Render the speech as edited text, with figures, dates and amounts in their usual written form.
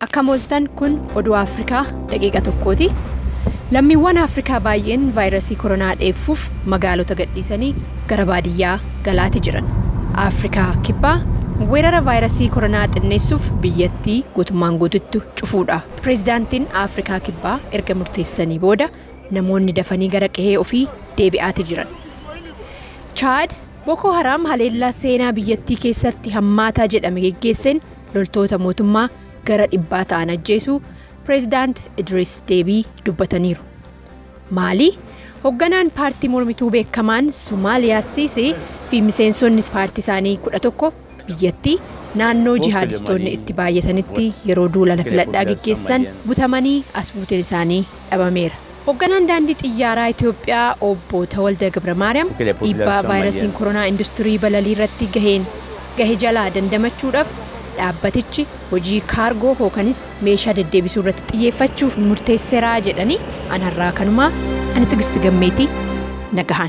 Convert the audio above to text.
Akkam ooltan, kun oduu Afrikaa daqiiqa tokkooti. Lammiiwwan Afrikaa baay'een vaayirasii koronaa dheeffuuf magaalota gadhiisanii gara baadiyyaa galaati jiran. Afrikaa Kibbaa weerara vaayirasii koronaa xinneessuuf biyyattii guutummaan guututti cufuudha. Pireezidaantiin Afrikaa Kibbaa erga murteessanii booda namoonni dafanii gara qe'ee ofii deebi'aati jiran. Chaad Boko Haram haleellaa seenaa biyyattii keessatti hammaataa jedhame geggeesseen loltoota mootummaa gara 100 ta'an ajjeesuu pireezidaant Idris Deebii dubbataniiru. Maalii hoogganaan paartii mormituu beekamaan Somaaliyaa Siisee fi miseensonni paartii isaanii 11 biyyattii naannoo jihaadistoonni itti baay'atanitti yeroo duula filadhaa geggeessan butamanii as buuteen isaanii dhabameera. Hoogganaan daandii xiyyaaraa Itoophiyaa obbo Tawalda Gabra dhiibbaa vaayirasiin koronaa industirii balalii irratti gaheen gahe jalaa dandamachuudhaaf dhaabbatichi hojii kaargoo hookanis meeshaa deddeebisuu irratti xiyyeeffachuuf murteesseeraa jedhanii anarraa kanumaa ani Tigisti Gammeetii nagahaan.